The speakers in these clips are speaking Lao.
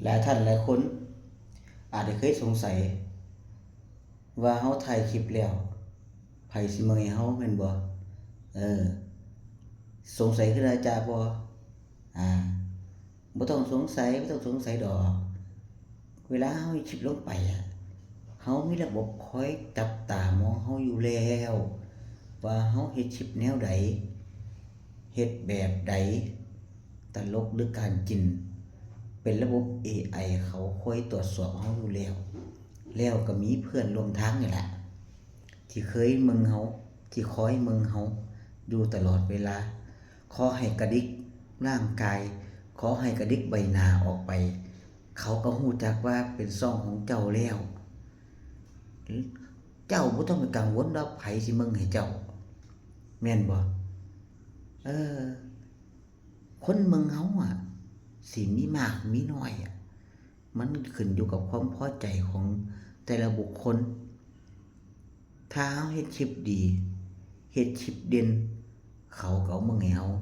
ຫຼາຍທ່ານຫຼາຍຄົນອາດຈະເຄີຍສົງໄສວ່າເຮົາຖ່າຍຄລິບແລ້ວ ໃຜຊິເບິ່ງໃຫ້ເຮົາແມ່ນບໍ່? ເອີ ສົງໄສຄືອາຈານບໍ່? ອາ ບໍ່ຕ້ອງສົງໄສ, ບໍ່ຕ້ອງສົງໄສດອກ. ເວລາເຮົາເຮັດຄລິບລົງໄປອະ ເຮົາມີລະບົບຄອຍຈັບຕາມອງເຮົາຢູ່ແລ້ວ ວ່າເຮົາເຮັດຄລິບແນວໃດ, ເຮັດແບບໃດ, ຕະຫຼົກ ຫຼື ການກິນ, ເປັນລະບົບເອໄອເຂົາຄອຍຕວດສອບເຮົາຢູ່ແລ້ວ. ແລ້ວກໍມີເພື່ອນຮ່ວມທາງນີ້ແຫຼະ ທີ່ເຄີຍເບິ່ງເຮົາ, ທີ່ຄອຍເບິ່ງເຮົາຢູ່ຕະຫຼອດເວລາ. ຂໍໃຫ້ກະດິກຮ່າງກາຍ, ຂໍໃຫ້ກະດິກໃບໜ້າອອກໄປ, ເຂົາກໍຮູ້ຈັກວ່າເປັນຊ່ອງຂອງເຈົ້າແລ້ວ. ເຈົ້າບໍ່ຕ້ອງໄປກັງວົນວ່າໃຜຊິເບິ່ງໃຫ້ເຈົ້າ, ແມ່ນບໍ່? ເອີ ຄົນເບິ່ງເຮົາອະ ຊິມີມາກມີນ້ອຍອະ ມັນຂຶ້ນຢູ່ກັບຄວາມພໍໃຈຂອງແຕ່ລະບຸກຄົນ. ຖ້າເຮົາເຮັດຄລິບດີ, ເຮັດຄລິບເດັ່ນ, ເຂົາກໍເອົາເບິ່ງໃຫ້ເຮົາ.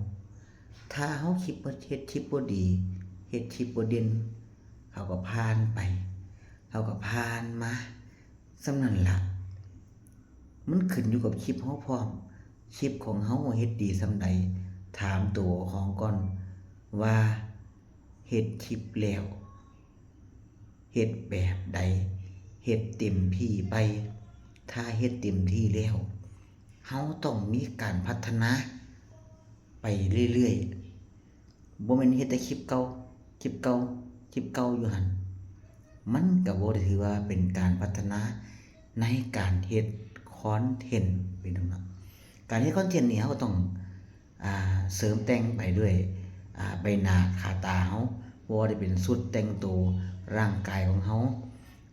ຖ້າເຮົາຄລິບບໍ່, ເຮັດຄລິບບໍ່ດີ, ເຮັດຄລິບບໍ່ເດັ່ນ, ເຂົາກໍຜ່ານໄປ, ເຂົາກໍຜ່ານມາ. ສ່ຳນັ້ນລະ. ມັນຂຶ້ນຢູ່ກັບຄລິບເຮົາພ້ອມ. ຄລິບຂອງເຮົາເຮັດດີສ່ຳໃດ? ຖາມໂຕເຈົ້າຂອງກ່ອນວ່າ ເຮັດຄລິບແລ້ວ ເຮັດແບບໃດ? ເຮັດເຕັມທີ່ໄປ? ຖ້າເຮັດເຕັມທີ່ແລ້ວ ເຮົາຕ້ອງມີການພັດທະນາໄປເລື້ອຍໆ. ບໍ່ແມ່ນເຮັດແຕ່ຄລິບເກົ່າ, ຄລິບເກົ່າ, ຄລິບເກົ່າຢູ່ຫັ້ນ. ມັນກໍບໍ່ໄດ້ຖືວ່າເປັນການພັດທະນາໃນການເຮັດຄອນເທັນ ເປັນຕົ້ນເນາະ. ການເຮັດຄອນເທັນນີ້ ເຮົາກໍຕ້ອງ ອ່າ ເສີມແຕ່ງໄປດ້ວຍ ອ່າ ໃບໜ້າ ຂາຕາເຮົາ, ບໍ່ວ່າຈະເປັນຊຸດແຕ່ງໂຕ, ຮ່າງກາຍຂອງເຮົາ,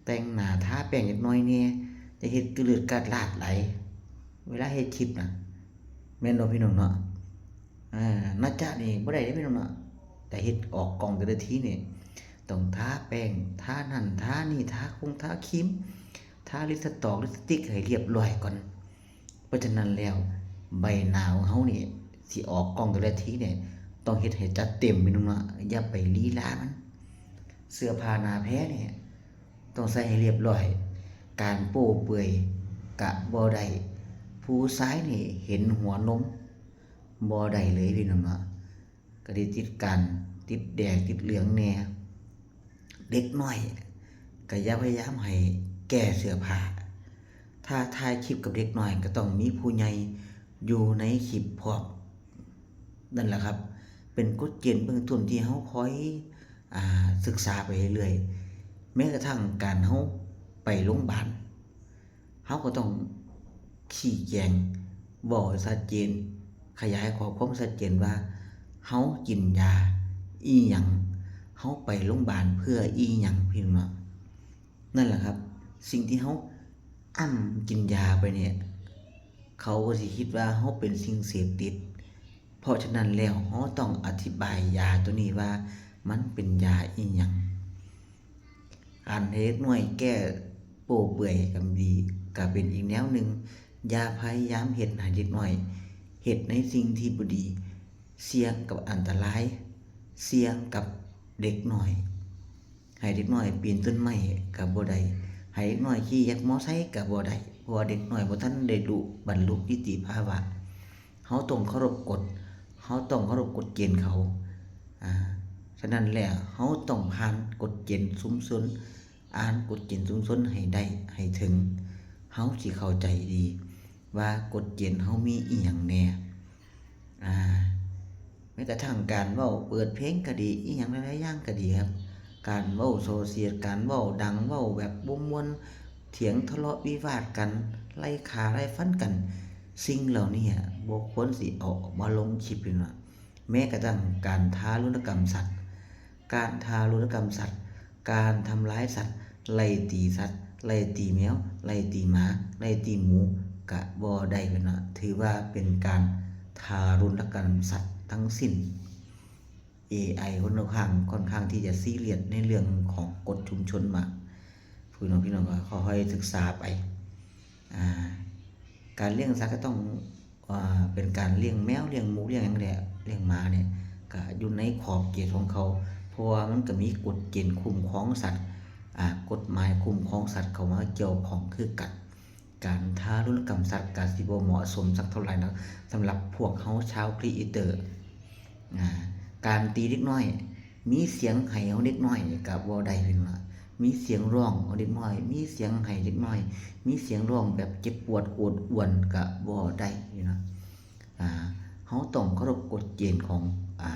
ແຕ່ງໜ້າ ທາແປ້ງຈັກໜ້ອຍແດ່, ຢ່າເຮັດກະເລີດກາດລາດຫຼາຍ ເວລາເຮັດຄລິບນະ ແມ່ນບໍ່ພີ່ນ້ອງເນາະ? ອາ ນະຈະນີ້ບໍ່ໄດ້ເດ້ພີ່ນ້ອງເນາະ, ຈະເຮັດອອກກ້ອງແຕ່ລະທີນີ້ ຕ້ອງທາແປ້ງ ທານັ້ນທານີ້ ທາຄົງທາຄຣີມ ທາລິບສະຕອກລິບສະຕິກໃຫ້ລຽບລ້ອຍກ່ອນ. ເພາະສະນັ້ນແລ້ວ ໃບໜ້າຂອງເຮົານີ້ ຊິອອກກ້ອງແຕ່ລະທີນີ້ ຕ້ອງເຮັດໃຫ້ຈັດເຕັມພີ່ນ້ອງເນາະ, ຢ່າໄປລີລາມັນ. ເສື້ອຜ້າໜ້າແພນີ້ ຕ້ອງໃສ່ໃຫ້ລຽບລ້ອຍ, ການໂປ້ເປື່ອຍກະບໍ່ໄດ້, ຜູ້ຊາຍນີ້ເຫັນຫົວນົມບໍ່ໄດ້ເລີຍພີ່ນ້ອງເນາະ, ກະໄດ້ຕິດການ ຕິດແດງ ຕິດເຫຼືອງແດ່. ເດັກນ້ອຍກະຢ່າພະຍາຍາມໃຫ້ແກ້ເສື້ອຜ້າ, ຖ້າຖ່າຍຄລິບກັບເດັກນ້ອຍກະຕ້ອງມີຜູ້ໃຫຍ່ຢູ່ໃນຄລິບພ້ອມ. ນັ້ນລະຄັບ ເປັນກົດເກນເບື້ອງຕົ້ນທີ່ເຮົາຄອຍ ອ່າ ສຶກສາໄປເລື້ອຍໆ. ແມ້ກະທັ່ງການເຮົາໄປໂຮງບານ ເຮົາກໍຕ້ອງຊີ້ແຈງ ເວົ້າໃຫ້ຊັດເຈນ, ຂະຫຍາຍຂໍ້ຄວາມຊັດເຈນວ່າ ເຮົາກິນຢາອີ່ຫຍັງ, ເຮົາໄປໂຮງບານເພື່ອອີ່ຫຍັງ ພີ່ນ້ອງເນາະ. ນັ້ນລະຄັບ ສິ່ງທີ່ເຮົາອຳກິນຢາໄປນີ້ ເຂົາກໍຊິຄິດວ່າເຮົາເປັນສິ່ງເສບຕິດ. ເພາະສະນັ້ນແລ້ວ ເຮົາຕ້ອງອະທິບາຍຢາໂຕນີ້ວ່າມັນເປັນຢາອີ່ຫຍັງ. ການໃຫ້ເດັກນ້ອຍແກ້ໂປ້ເປື່ອຍກະດີ ກະເປັນອີກແນວໜຶ່ງ. ຢ່າພະຍາຍາມເຮັດໃຫ້ເດັກນ້ອຍເຮັດໃນສິ່ງທີ່ບໍ່ດີ, ສ່ຽງກັບອັນຕະລາຍ, ສ່ຽງກັບເດັກນ້ອຍ. ໃຫ້ເດັກນ້ອຍປີນຕົ້ນໄມ້ກະບໍ່ໄດ້, ໃຫ້ເດັກນ້ອຍຂີ່ຈັກມໍໄຊກະບໍ່ໄດ້, ເພາະວ່າເດັກນ້ອຍບໍ່ທັນໄດ້ລຸບັນລຸນິຕິພາວະ. ເຮົາຕ້ອງເຄົາລົບກົດ, ເຮົາຕ້ອງເຄົາລົບກົດເກນເຂົາ. ອາ ສະນັ້ນແລ້ວ ເຮົາຕ້ອງຜ່ານກົດເກນຊຸມຊົນ, ອ່ານກົດເກນຊຸມຊົນໃຫ້ໄດ້ ໃຫ້ເຖິງ, ເຮົາຊິເຂົ້າໃຈດີວ່າກົດເກນເຮົາມີອີ່ຫຍັງແດ່. ອາ ແມ້ກະທັ່ງການເວົ້າເປີດເພງກະດີ, ອີ່ຫຍັງຫຼາຍໆຢ່າງກະດີຄັບ, ການເວົ້າສໍ້ສຽດ, ການເວົ້າດັງ, ເວົ້າແບບບໍ່ມ່ວນ, ຖຽງທະເລາະວິວາດກັນ, ໄລ່ຂ້າໄລ່ຟັນກັນ, ສິ່ງເຫຼົ່ານີ້ບໍ່ຄວນຊິເອົາອອກມາລົງຄລິບເລີຍນະ. ແມ້ກະທັ້ງການທາຣາລຸນນະກຳສັດ, ການທາຣາລຸນນະກຳສັດ, ການທຳລາຍສັດ, ໄລ່ຕີສັດ, ໄລ່ຕີແມວ, ໄລ່ຕີໝາ, ໄລ່ຕີໝູ ກະບໍ່ໄດ້ເລີຍນະ, ຖືວ່າເປັນການທາຣາລຸນນະກຳສັດທັງສິ້ນ. ເອໄອ ຂ້ອນຂ້າງ ຂ້ອນຂ້າງທີ່ຈະຊີຣຽສໃນເລື່ອງຂອງກົດຊຸມຊົນມາກ. ພີ່ນ້ອງ ພີ່ນ້ອງກໍຄ່ອຍໆສຶກສາໄປ. ອາ ການລ້ຽງສັດກໍຕ້ອງ ອາ ເປັນການລ້ຽງແມວ ລ້ຽງໝູ ລ້ຽງຫຍັງແຫຼະ ລ້ຽງໝານີ້ ກໍຢູ່ໃນຂອບເຂດຂອງເຂົາ. ເພ ເພາະວ່າມັນກໍມີກົດເກນຄຸ້ມຄອງສັດ ອາ ກົດໝາຍຄຸ້ມຄອງສັດເຂົ້າມາກ່ຽວຂ້ອງຄືກັນ. ການທາຣຸນກຳສັດກໍຊິບໍ່ເໝາະສົມສັກເທົ່າໃດນະ ສຳລັບພວກເຮົາຊາວຄຣີເອເຕີ. ອາ ການຕີເດັກນ້ອຍ ມີສຽງໄຫ້ຂອງເດັກນ້ອຍນີ້ກໍບໍ່ໄດ້ເນາະ, ມີສຽງຮ້ອງຂອງເດັກນ້ອຍ ມີສຽງໄຫ້ເດັກນ້ອຍ ມີສຽງຮ້ອງແບບເຈັບປວດໂອດອວນກໍບໍ່ໄດ້ເນາະ. ອາ ເຮົາຕ້ອງເຄົາລົບກົດເກນຂອງ ອາ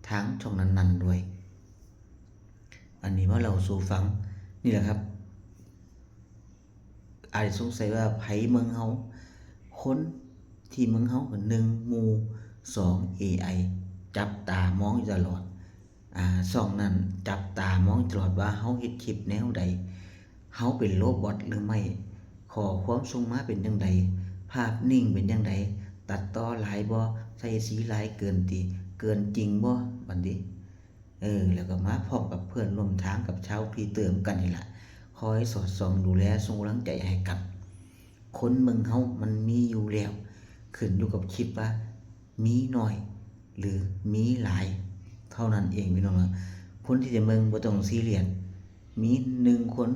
ທາງຊ່ອງນັ້ນໆດ້ວຍ. ອັນນີ້ມາເລົ່າສູ່ຟັງ ນີ້ແຫຼະຄັບ. ອາດສົງໄສວ່າໃຜເບິ່ງເຮົາ, ຄົນທີ່ເບິ່ງເຮົາກໍ ໜຶ່ງ ໝູ່, ສອງ ເອໄອ ຈັບຕາມອງຢູ່ຕະຫຼອດ. ອາ ຊ່ອງນັ້ນຈັບຕາມອງຕະຫຼອດວ່າເຮົາເຮັດຄລິບແນວໃດ, ເຮົາເປັນໂຣບອດຫຼືໄມ່, ຂໍ້ຄວາມສົ່ງມາເປັນຈັ່ງໃດ, ພາບນິ່ງເປັນຈັ່ງໃດ, ຕັດຕໍ່ຫຼາຍບໍ່, ໃສ່ສີຫຼາຍເກີນຕິ, ເກີນຈິງບໍ່, ບັດນີ້ ເອີ ແລ້ວກໍມາພ້ອມກັບເພື່ອນຮ່ວມທາງກັບຊາວຄຣີເອເຕີນຳກັນນີ້ລະ ຄອຍສອດສ່ອງດູແລສົ່ງກຳລັງໃຈໃຫ້ກັນ. ຄົນເບິ່ງເຮົາມັນມີຢູ່ແລ້ວ ຂຶ້ນຢູ່ກັບຄລິບວ່າມີໜ້ອຍ ຫຼື ມີຫຼາຍເທົ່ານັ້ນເອງພີ່ນ້ອງ. ຄົນທີ່ຈະເບິ່ງບໍ່ຕ້ອງຊີຣຽສ, ມີໜຶ່ງຄົນ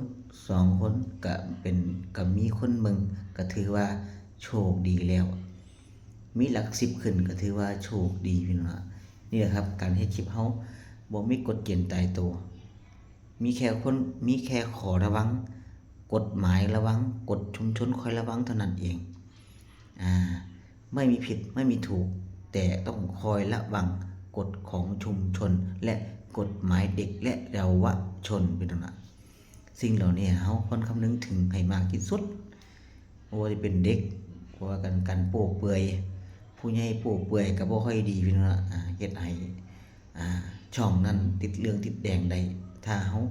ສອງຄົນ ກະເປັນ ກະມີຄົນເບິ່ງ ກະຖືວ່າໂຊກດີແລ້ວ. ມີຫຼັກສິບຂຶ້ນກໍຖືວ່າໂຊກດີພີ່ນ້ອງ. ນີ້ແຫຼະຄັບ ການເຮັດຄລິບເຮົາບໍ່ມີກົດເກນຕາຍໂຕ, ມີແຄ່ຄົນ ມີແຄ່ຂໍ້ລະວັງ, ກົດໝາຍລະວັງ, ກົດຊຸມຊົນຄອຍລະວັງເທົ່ານັ້ນເອງ. ອາ ໄມ່ມີຜິດ ໄມ່ມີຖືກ, ແຕ່ຕ້ອງຄອຍລະວັງກົດຂອງຊຸມຊົນ ແລະ ກົດໝາຍເດັກ ແລະ ເຍົາວະຊົນ ເປັນຕົ້ນນະ. ສິ່ງເຫຼົ່ານີ້ເຮົາຄວນຄຳນຶງເຖິງໃຫ້ມາກທີ່ສຸດ. ບໍ່ວ່າຈະເປັນເດັກ ບໍ່ວ່າການ ການໂປ້ເປືອຍ, ຜູ້ໃຫຍ່ໂປ້ເປືອຍກໍບໍ່ຄ່ອຍດີພີ່ນ້ອງ. ອາ ເຮັດໃຫ້ ອາ ຊ່ອງນັ້ນຕິດເຫຼືອງຕິດແດງໄດ້ ຖ້າເຮົາ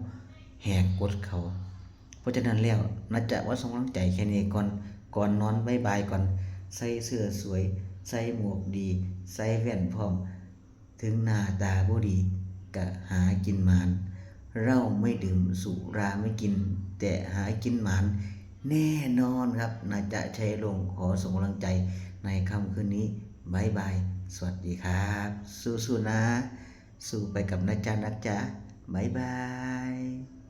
ແຫກກົດເຂົາ. ເພາະສະນັ້ນແລ້ວ ນາຈະມາສົ່ງກຳລັງໃຈແຄ່ນີ້ກ່ອນ, ກ່ອນນອນບາຍບາຍກ່ອນ. ໃສ່ເສື້ອສວຍ, ໃສ່ໝວກດີ, ໃສ່ແວ່ນພ້ອມ, ເຖິງໜ້າຕາບໍ່ດີກະຫາກິນໝານ. ເຫຼົ້າໄມ່ດື່ມ ສຸລາໄມ່ກິນ ແຕ່ຫາກິນໝານແນ່ນອນຄັບ. ນາຈະ ໄຊລົງ ຂໍສົ່ງກຳລັງໃຈໃນຄ່ຳຄືນນີ້. ບາຍບາຍ ສະຫວັດດີຄັບ. ສູ້ໆນາ, ສູ້ໄປກັບນາຈະ ນາຈະ. ບາຍບາຍ.